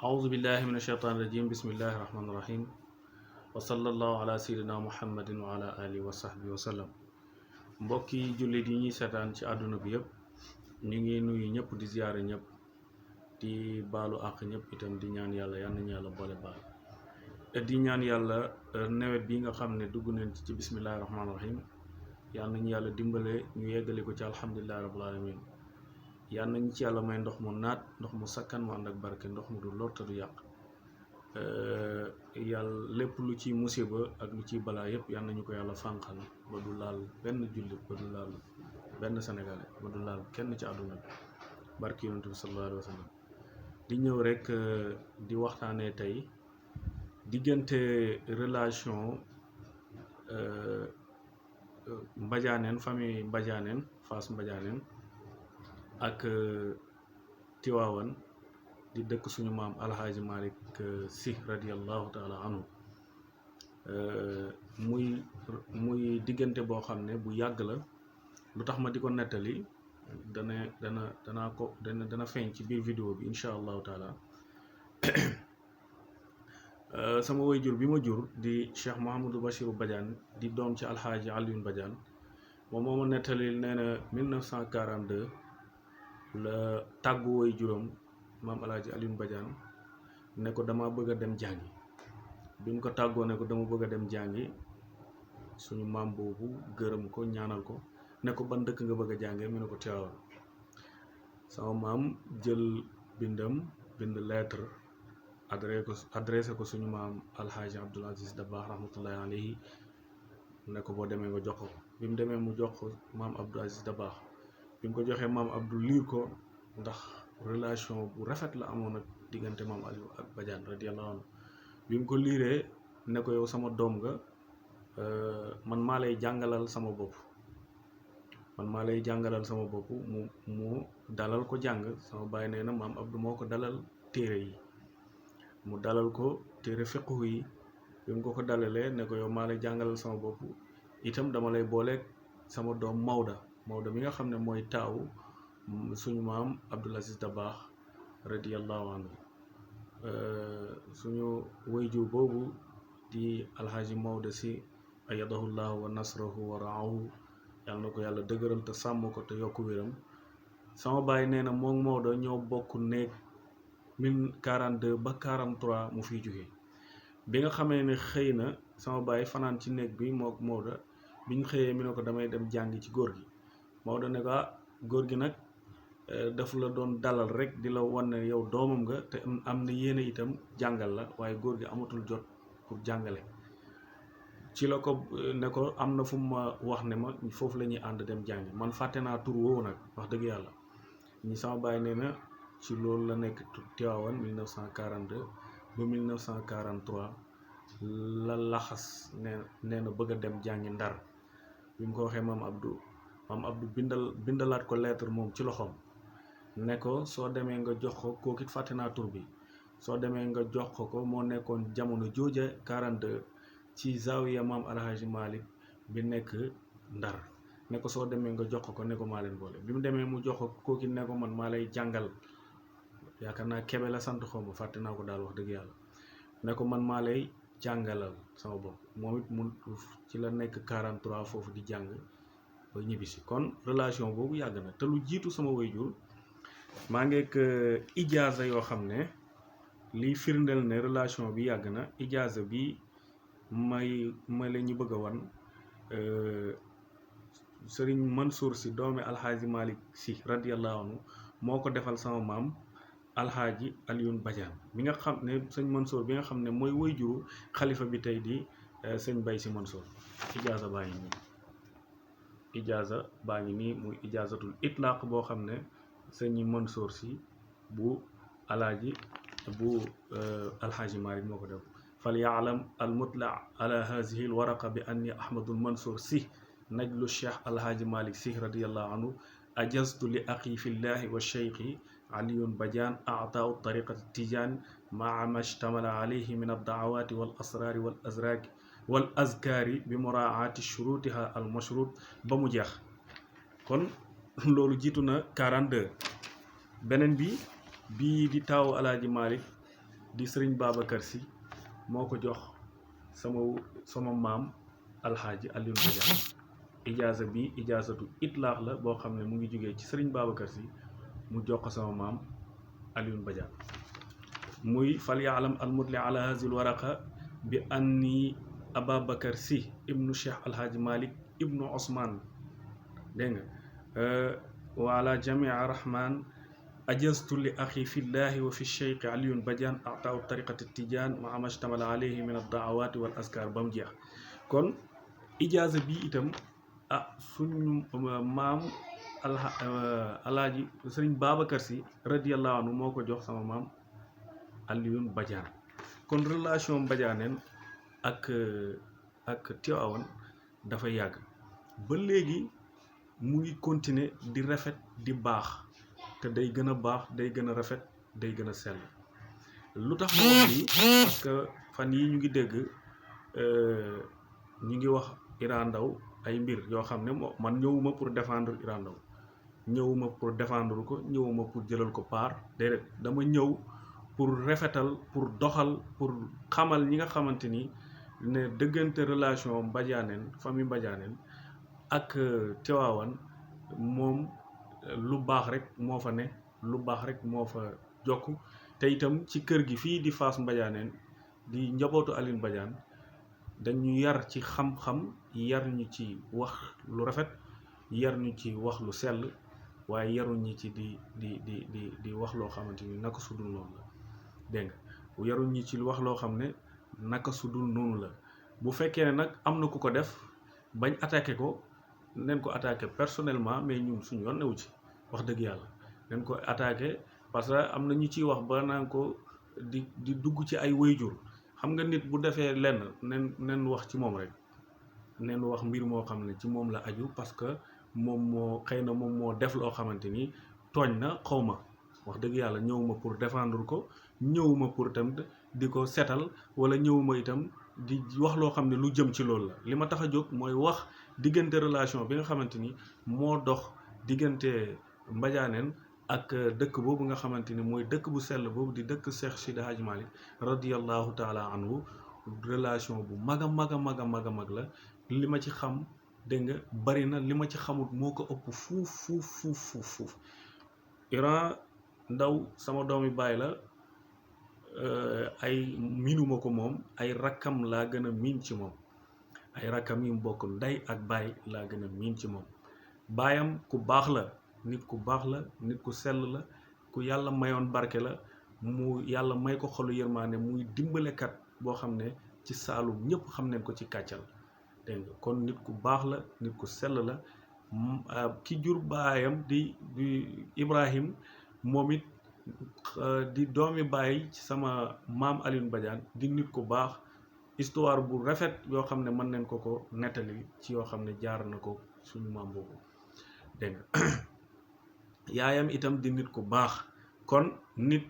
أعوذ بالله من الشيطان الرجيم بسم الله الرحمن الرحيم وصلى الله على سيدنا محمد وعلى آله وصحبه وسلم mbokki jullit yi ñuy seetaan ci àdduna bi yëpp ñu ngi nuyu ñëpp di ziyaare ñëpp di baalu àq ñëpp itam di ñaan yàlla yal nañu yàlla boole baal di ñaan yàlla nawet bi nga xam ne dugg nañ ci bismillahi rahmaani rahim yal nañu yàlla dimbale ñu yeggali ko ci alhamdulillahi rabbil alamin yal nañu ci yàlla may ndox mu naat ndox mu sakkan mu ànd ak barke ndox mu du lor te du yàq yàlla lépp lu ci musiba ak lu ci balaa yëpp yal nañu ko yàlla fànqal ba du laal benn jullit ba du laal benn sénégalais ba du laal kenn ci àdduna bi barke yonent bi sallallahu alayhi wa sallam di ñëw rek di waxtaanee tey diggante relation Mbadianeen famille Mbadianeen Fass Mbadianeen ak Tiwaawan di dëkk suñu maam alxaaji Malick Sy radiallahu taala anhu muy diggante boo xam ne bu yàgg la lu tax ma di ko nettali dana feeñ ci biir vidéo bi incha allahu taala sama waajur bi ma jur di Cheikh Mouhamadou Bachirou Badiane di doom ci alxaaji Alioune Badiane moom moo ma nettali nee na 1942 la tàggu waajuram maam alaaji Alioune Badiane ne ko dama bëgg a dem jàngi bi mu ko tàggoo ne ko dama bëgg a dem jàngi suñu maam boobu gërëm ko ñaanal ko ne ko ban dëkk nga bëgg a jàngee mu ne ko Tiwaawan sama maam jël bind lettre adressé ko suñu maam alxaaji Abdoul Aziz Dabakh rahmatullahi alayhi ne ko boo demee nga jox ko bi mu demee mu jox ko maam Abdoul Aziz Dabakh bi mu ko joxee maam Abdou liir ko ndax relation bu rafet la amoon ak diggante maam Aliou ak Badiane radiyallahu anhu bi mu ko liiree ne ko yow sama doom nga man maa lay jàngalal sama bopp mu dalal ko jàng sama baay nee na maam Abdou moo ko dalal téere yi mu dalal ko téere fiqhu yi bi mu ko dalalee ne ko yow maa lay jàngalal sama bopp itam dama lay booleeg sama doom Maodo mi nga xam ne mooy taawu suñu maam Abdoul Aziz Dabakh radiyallahu anhu suñu wayjur boobu di alxaaji Maodo Sy ayadahullahu wa nasrahu wa raahu yàlla na ko yàlla dëgëral te sàmm ko te yokku wéram sama baay nee na moom Maodo ñoo bokk néeg 1042 ba 43 mu fiy jóge bi nga xamee ne xëy na sama baay fanaan ci néeg bi mook Maodo bi ñu xëyee mi ne ko damay dem jàngi ci góor gi Maodo ne ko góor gi nag daf la doon dalal rek di la wan ne yow doomam nga te am na yéene itam jàngal la waaye góor gi amatul jot pour jàngale ci la ko ne ko am na fu ma wax ne ma foofu la ñuy ànd dem jàngi man fàtte naa tur woowu nag wax dëgg yàlla ñi sama baay nee na ci loolu la nekk Tiwaawan 1942 ba 1943 la laxas nee na bëgg a dem jàngi Ndar bi mu ko waxee maam Abdou bindalaat ko lettre moom ci loxoom ne ko soo demee nga jox ko kooku it fàtte naa tur bi soo demee nga jox ko moo nekkoon jamono jooja 42 ci zawiya maam alhaji Malick bi nekk Ndar ne ko soo demee nga jox ko ne ko maa leen boole bi mu demee mu jox ko kooku ne ko man maa lay jàngal yaakaar naa Kebe la sant xaw ma fàtte naa ko daal wax dëgg yàlla ne ko man maa lay jàngalal sama bopp moom it mu ci la nekk 43 foofu di jàng ba ñibbisi kon relation boobu yàgg na te lu jiitu sama waajur maa ngeek ijaaza yoo xam ne liy firndeel ne relation bi yàgg na ijaaza bi may la ñu bëgg a wan Sëriñ Mansour Sy doomi alxaaji Malick Sy radiyallahu anhu moo ko defal sama maam alxaaji Alioune Badiane bi nga xam ne sëñ Mansour bi nga xam ne mooy waajuru xalifa bi tey di sëñ Bay Sy Mansour ijaaza baa ngi nii muy ijaazatul itlaaq boo xam ne sëñ Mansour Sy bu alxaaji Malick moo ko def fal yaalam al mutla ala hazihi al waraqa bi anni ahmadul Mansour Sy najlu cheikh alxaaji Malick Sy radiallahu anhu ajaztu li aqi fillahi wa cheikhi Alioune Badiane aataahu tariqati tijaan maa ma shtamala alayhi min addaawaati wal asraari wal azkaari bi muraaati shurutiha al mashrut ba mu jeex kon loolu jiitu na 42 beneen bi bii di taawu alaaji Malick di sëriñ Babacar Sy moo ko jox sama maam alxaaji Alioune Badiane. ijaaza bi ijaazatu itlaax la boo xam ne mu ngi jógee ci sëriñ Babacar Sy mu jox ko sama maam Alioune Badiane muy fal yaalam almutli ala hazil waraqa bi anni Ababacar Sy ibnu Cheikh Alhaaji Malick ibnu Ousmane dégg nga wa ala jamia rahman ajaztu li axi fillahi wa fi cheikh Alioune Badiane ataaw tariqati tijaan ma amashtamala alayhi min addaawaati wal askar ba mu jeex. kon ijaaza bi itam suñu maam alaaji sëriñ Babacar Sy radiyallahu anhu moo ko jox sama maam Alioune Badiane. kon relation Badianeen ak Tiwaawan dafa yàgg ba léegi mu ngi continuer di rafet di baax te day gën a baax day gën a rafet day gën a sell. lu tax ma wax lii parce que fan yi ñu ngi dégg ñu ngi wax Iran Ndao ay mbir yoo xam ne man ñëwuma pour défendre Iran Ndao, ñëwuma pour défendre ko, ñëwuma pour jëlal ko part déedéet, dama ñëw pour rafetal, pour doxal, pour xamal ñi nga xamante ni ne dëggante relation Badianeen famille Badianeen ak Tiwaawan moom lu baax rek moo fa ne, lu baax rek moo fa jokk. te itam ci kër gi fii di Fass Badianeen di njabootu Alioune Badiane dañu yar ci xam-xam, yar ñu ci wax lu rafet, yar ñu ci wax lu sell, waaye yaruñu ci di wax loo xamante ni naka su dul noonu la dégg nga, yaruñu ci wax loo xam ne naka su dul noonu la. bu fekkee ne nag am na ku ko def bañ attaqué ko, neen ko attaqué personnellement, mais ñun suñu yoon newu ci wax dëgg yàlla. neen ko attaqué parce que am na ñu ciy wax ba naan ko di dugg ci ay wayjur. xam nga nit bu defee lenn nen wax ci moom rek, nen wax mbir moo xam ne ci moom la aju, parce que moom moo xëy na moom moo def loo xamante ni tooñ na xaw ma. wax dëgg yàlla ñëwuma pour défendre ko, ñëwuma pour itam di ko setal, wala ñëwuma itam di wax loo xam ne lu jëm ci loolu la. li ma tax a jóg mooy wax diggante relation bi nga xamante ni moo dox diggante Badianeen ak dëkk boobu nga xamante ni mooy dëkk bu sell boobu di dëkk Cheikh Sidi Hadj Malick radiyallahu taala anhu. relation bu mag a mag a mag a mag a mag la. li ma ci xam dégg nga bari na, li ma ci xamut moo ko ëpp fuuf. Iran Ndao sama doomi baay la, ay miinuma ko moom, ay rakkam laa gën a miin ci moom, ay rakkam yi mu bokk ndey ak baay laa gën a miin ci moom. baayam ku baax la, nit ku baax la, nit ku sell la, ku yàlla mayoon barke la, mu yàlla may ko xolu yërmaane, muy dimbalekat boo xam ne ci Saalum ñëpp xam nañ ko ci kàccal dégg nga. kon nit ku baax la, nit ku sell la. ki jur baayam di Ibrahim moom it di doomi baay ci sama maam Alioune Badiane, di nit ku baax. histoire bu rafet yoo xam ne mën nañ ko nettali ci yoo xam ne jaar na ko suñu maam boobu dégg nga. yaayam itam di nit ku baax. kon nit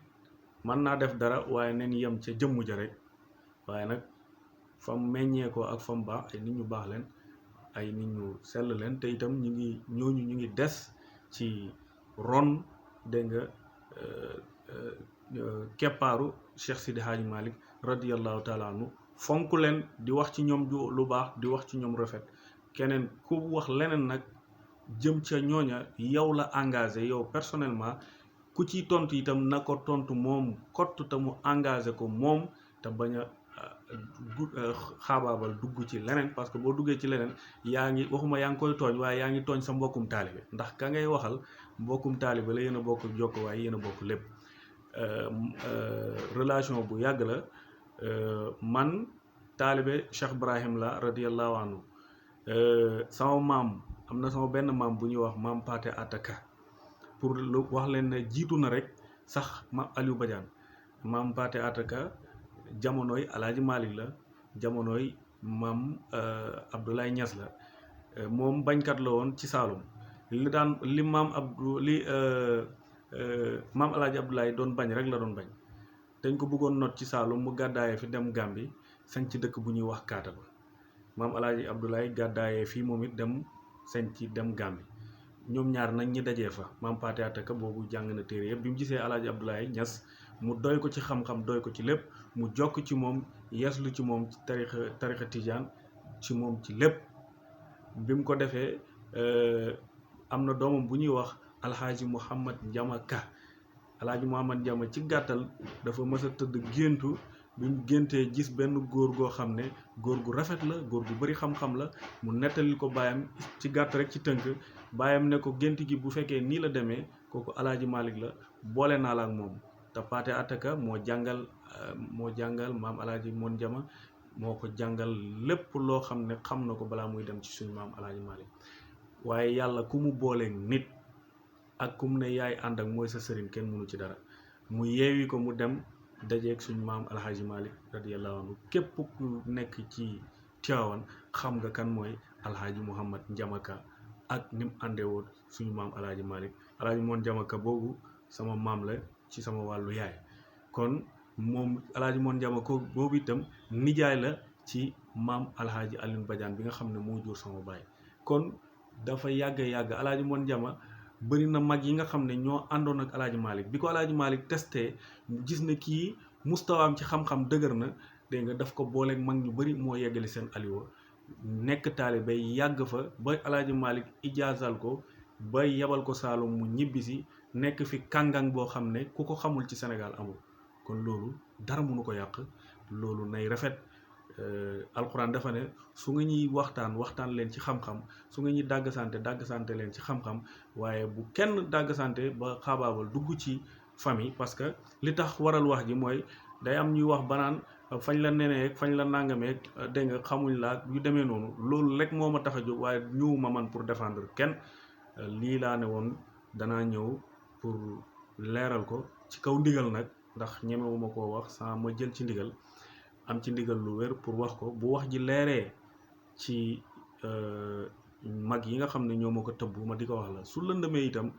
mën naa def dara waaye nañ yem ca jëmm ja rek, waaye nag fam meññee ko ak fam baax ay nit ñu baax leen, ay nit ñu sell leen. te itam ñu ngi des ci ron dégg nga keppaaru Cheikh Sidi Hadj Malick radiyallahu taala anhu. fonk leen, di wax ci ñoom lu baax, di wax ci ñoom rafet. keneen ku wax leneen nag jëm ca ñooña yow la engagé, yow personnellement. ku ciy tontu itam na ko tontu moom kott te mu engagé ko moom, te bañ a xaabaabal dugg ci leneen. parce que boo duggee ci leneen yaa ngi waxuma yaa ngi koy tooñ, waaye yaa ngi tooñ sa mbokkum taalibe, ndax ka ngay waxal mbokkum taalibe la, yéen a bokk jokk, waaye yéen a bokk lépp. relation bu yàgg la. man taalibe Cheikh Ibrahim la radiyallahu anhu. sama maam, am na sama benn maam bu ñuy wax maam Paate Ataka, pour lu wax leen ne jiitu na rek sax ma Aliou Badiane. maam Paate Ataka jamonooy Alaaji Malick la, jamonooy maam Abdoulaye Niass la. moom bañkat la woon ci Saalum. li maam Alaaji Abdoulaye doon bañ rek la doon bañ. dañ ko bëggoon not ci Saalum, mu gàddaayee fi dem Gàmbi sañ ci dëkk bu ñuy wax Kaata ba. maam Alaaji Abdoulaye gàddaayee fii moom it dem sañ ci dem Gàmbi. ñoom ñaar nag ñi dajee fa. maam Paate Ataka boobu jàng na téere yëpp. bi mu gisee Alaaji Abdoulaye Niass mu doy ko ci xam-xam doy ko ci lépp mu jokk ci moom yeeslu ci moom ci tarixa tijaan ci moom ci lépp bi mu ko defee am na doomam bu ñuy wax alxaaji Mouhamad Njama Ka alxaaji Mouhamad Njama ci gàttal dafa mës a tëdd géntu bi mu géntee gis benn góor goo xam ne góor gu rafet la góor gu bari xam-xam la mu nettalil ko baayam ci gàtt rek ci tënk baayam ne ko gént gi bu fekkee nii la demee kooku alaaji Malick la boole naa la ak moom te Paate Ataka moo jàngal maam alaaji Mon Njama moo ko jàngal lépp loo xam ne xam na ko balaa muy dem ci suñu maam alaaji Malick waaye yàlla ku mu booleeg nit ak ku mu ne yaay ànd ak mooy sa sëriñ kenn mënu ci dara mu yeewi ko mu dem dajeeg suñu maam alxaaji Malick radiyallahu anhu képp ku nekk ci Tiwaawan xam nga kan mooy alxaaji Mouhamad Njama Ka ak ni mu àndee woon suñu maam alxaaji Malick alxaaji Moon Njama Ka boobu sama maam la ci sama wàllu yaay kon moom alxaaji Moon Njama Ka boobu itam nijaay la ci maam alxaaji Alioune Badiane bi nga xam ne moo jur sama baay kon dafa yàgg alxaaji Moon Njama bëri na mag yi nga xam ne ñoo àndoon ak alaaji Malick bi ko alaaji Malick testé gis na kii mustawaam ci xam-xam dëgër na dégg nga daf ko booleeg mag ñu bëri moo yeggali seen aliwa nekk taalibe yàgg fa ba alaaji Malick ijaazal ko ba yebal ko Saalum mu ñibbisi nekk fi kàngang boo xam ne ku ko xamul ci Sénégal amul kon loolu dara mënu ko yàq loolu nay rafet alxuraan dafa ne su nga ñuy waxtaan leen ci xam-xam su nga ñuy dàggsante leen ci xam-xam waaye bu kenn dàggsante ba xaabaabal dugg ci famille parce que li tax waral wax ji mooy day am ñuy wax banaan fañ la nenee fañ la nàngamee dégg nga xamuñ laa yu demee noonu loolu rek moo ma tax a jóg waaye ñëwuma man pour défendre kenn lii laa ne woon danaa ñëw pour leeral ko ci kaw ndigal nag ndax ñemewuma koo wax sans ma jël ci ndigal am ci ndigal lu wér pour wax ko bu wax ji leeree ci mag yi nga xam ne ñoo ma ko tëbb ma di ko wax la su lëndëmee itam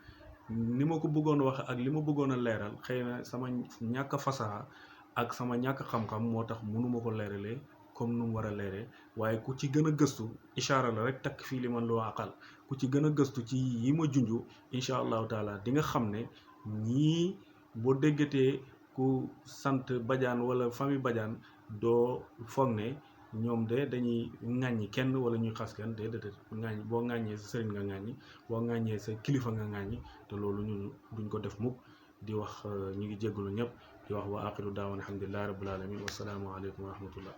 ni ma ko bëggoon wax ak li ma bëggoon a leeral xëy na sama ñàkk fasaxa ak sama ñàkk xam-xam moo tax mënuma ko leeralee comme nu mu war a leeree waaye ku ci gën a gëstu ishaara la rek takk fii li man loo aqal ku ci gën a gëstu ci yi ma junju incha allahu taala di nga xam ne ñii boo déggatee ku sant Badiane wala famille Badiane doo foog ne ñoom de dañuy ŋàññi kenn wala ñuy xas kenn déedéet ŋàññi boo ŋàññee sa sëriñ nga ŋàññi boo ŋàññee sa kilifa nga ŋàññi te loolu ñun duñ ko def mukk di wax ñu ngi jéggalu ñëpp di wax wa aqiru daawan alhamdulillahi rabbil alamin wasalaamu aleykum wa rahmatullah